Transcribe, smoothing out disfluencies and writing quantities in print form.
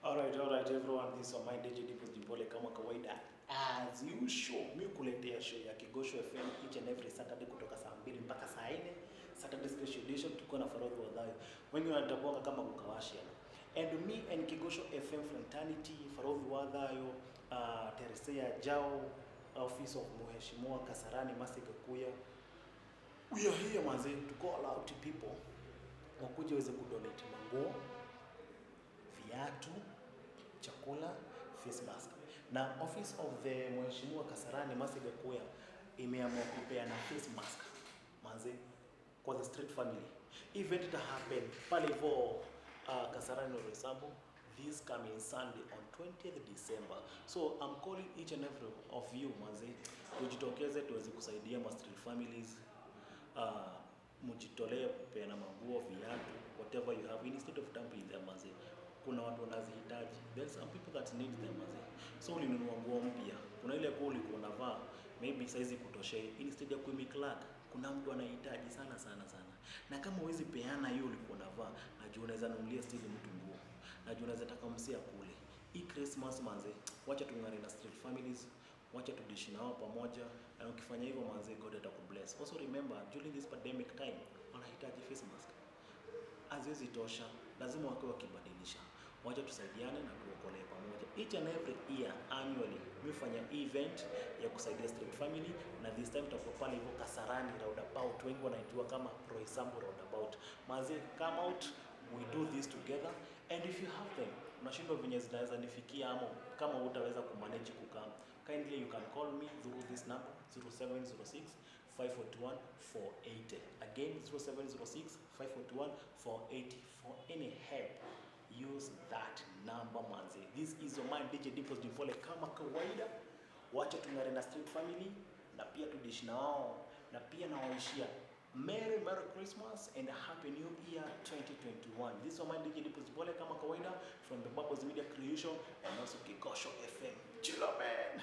Alright, everyone. This is my DJ Dimples Dimpole kama kawaida. As usual, mi kuletea show ya Kigosho FM each and every Saturday kutoka saa 2 mpaka saa 4. Saturday special edition tuko na Farodhi Wadhayo. Wengi wanatambua kama Kukawashian. And me and Kigosho FM fraternity, Farodhi Wadhayo, Teresia Jao, Office of Mheshimiwa Kasarani Mercy Gakuya. We are here, manze, to call out to people wakuje waweze kudonate manguo, viatu, chakula, face mask. Na Office of the Mheshimiwa Kasarani Mercy Gakuya imeamua kupeana face mask, manze, kwa the street family. Event ita happen pale hivyo Kasarani Roysambu this coming Sunday on 20th December. So I'm calling each and every of you, manze, tujitokeze tuweze kusaidia ma street families, mjitolee kupeana manguo, viatu, whatever you have, instead of dumping them, manze. Kuna watu wanazihitaji. There's some people that need them, manze. So ulinunua nguo mpya, kuna ile nguo ulikuwa unavaa maybe saizi kutoshei, instead ya kuimake, kuna mtu anahitaji sana sana sana. Na kama huwezi peana hiyo ulikuwa unavaa, najua unaweza nunulia still mtu nguo, najua unaweza taka msee akule. Hii Christmas, manze, wacha tung'are na street families, wacha tudishi nao pamoja, na ukifanya hivyo, manze, God atakubless. Also remember, during this pandemic time wanahitaji face mask, haziwezi tosha, lazima wakiwa wakibadilisha. Wacha tusaidiane na tuokolee pamoja. Each and every year annually mi hufanya event ya kusaidia street family, na this time tutakuwa pale hivyo Kasarani roundabout, wengi wanaijua kama Roysambu roundabout. Manze, come out, we do this together, and if you have them, unashindwa venye zinaweza nifikia ama kama utaweza kumanage kukam, kindly you can call me through this number, 0706 541 480. Again, 0706 541 480. For any help, use that number, manze. This is your man DJ Dimples Dimpole kama kawaida. Wacha tung'are na street family na pia tudishi na wao na pia nawaishia Merry Merry Christmas and a Happy New Year 2021. This is your man DJ Dimples Dimpole kama kawaida from the Bubbles Media Creation and also Kigosho FM. Chilla, man.